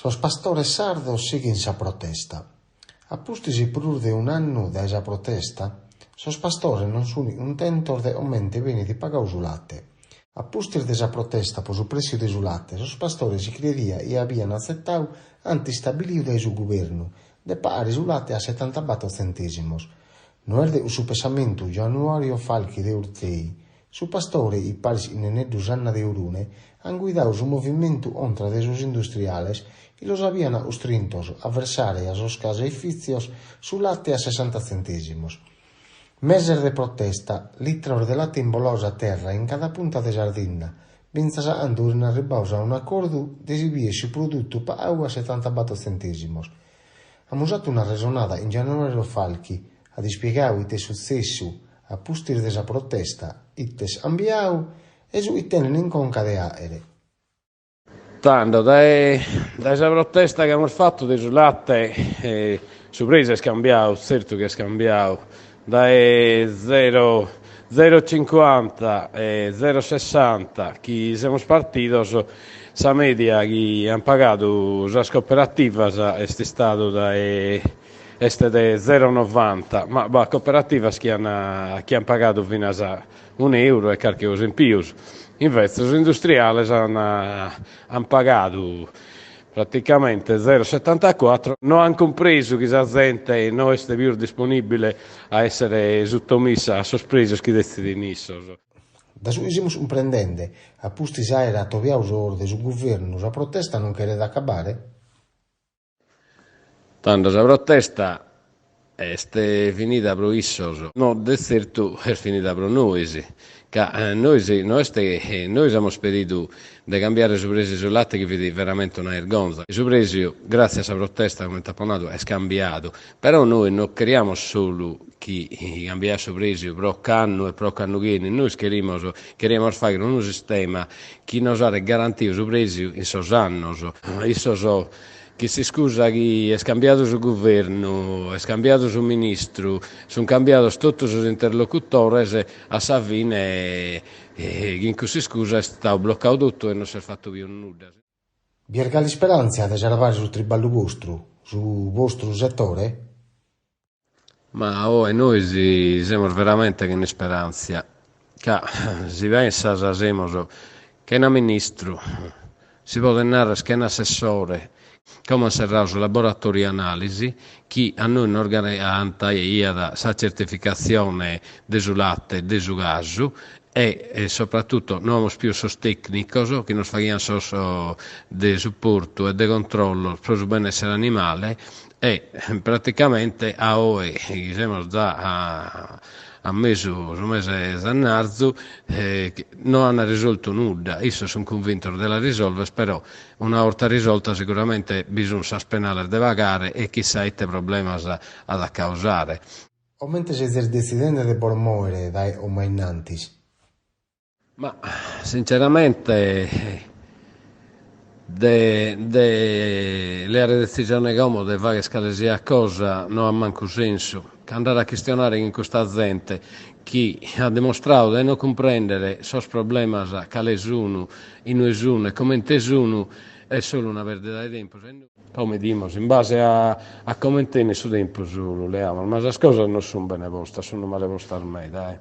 Sos pastores sardos sighint sa protesta. A pustis prus de un'annu dae sa protesta, sos pastores non sunt cuntentos de comente benit pagadu su late. A pustis de sa protesta pro su prèssiu de su late, sos pastores chi crediant chi abiant atzetadu ant istabilidu dae su guvernu de pagare su late a setantabator tzentèsimos. No est de cussu pessamentu Gianuario Falchi de Urtei, Su pastore chi paris chin Nenneddu Sanna de Orune an guidadu su movimentu contra de sos industriales chi los abian custrintos a versare a sos caseifìtzios su late a sessanta tzentèsimos. Meses de protesta, litros de late imbolados a terra in cada punta de Sardinna, bintzas a cando fin arribados a un'acordu de si bider su produtu pagadu a setantabator tzentèsimos. Amus atu un'arresonada chin Gianuario Falchi, at ispiegadu ite est sutzessu a pustis de sa protesta, it'est cambiadu e su chi tenen in conca de àere. Tando, dae dae sa protesta chi amus fatu de su late, su prèsiu est cambiadu, tzertu chi est cambiadu, dae zero zero cincuanta e zero sessanta chi semus partidos, sa mèdia chi ant pagadu sas cooperativas est istadu dae est de zero novanta, ma b'at cooperativas chi an chi an pagadu finas un'euro e carchi cosa in pius, invetze sos industriales an an pagadu praticamente zero setantacuatro, no an cumpresu chi sa zente no est pius disponibile a essere suttomissa a sos prèsios chi detzidin issos. Da su chi semus cumprendende, a pustis àere atobiadu sos de su guvernu, sa protesta non cheret acabare? Tando sa protesta est finida pro issos, no de tzertu est finida pro nois, ca nois no est nois amus pedidu de cambiare su prèsiu 'e su late chi fit veramente una 'irgonza. Su prèsiu, gràtzias a sa protesta, comente apo nadu, est cambiadu, però nois no cheriamus solu chi cambiaiat su prèsiu pro ocannu e pro ocannu chi 'enit, nois cherimus cheriamus fàghere unu sistema chi nos aret garantidu su prèsiu in sos annos. Issos Chin s'iscusa chi est cambiadu su guvernu, est cambiadu su ministru, sunt cambiados totu sos interlocutores, a sa fine chin cuss'iscusa est istadu blocadu totu e non s'est fatu pius nudda. Bi est galu isperàntzia de sarvare su triballu bostru, su bostru setore? Ma oe nois semus veramente chena isperàntzia, ca si pensas semus chena ministru, si podet narrer chena assessore, como an serradu su laboratoriu 'e analisi chi a nois nos garantaiat sa certificatzione de su latte e de su casu e soprattutto no amus pius sos tecnicos chi nos faghian sos de suportu e de controllos pro su benessere animale E praticamente a oe chi semus già a a mesu su mese 'e zennarzu no an risoltu nudda, issos sun cunvintos de la risolver però una 'orta risolta siguramente bi sun sas penales de pagare e chissà ite problemas at a causare. Comente sezis detzidende de bos mòere dae como a innantis? Ma sinceramente de de leare detzisione como de fagher cale siat cosa no at mancu sensu, ca andare a chistionare chin custa zente chi at dimostradu de no cumprendere sos problemas cale sun, inue sun e comente sun est solu una perdida de tempus. Como 'idimus in base a a comente 'enit su tempus lu leamus, ma sas cosas non sun bene postas, sun male postas meda.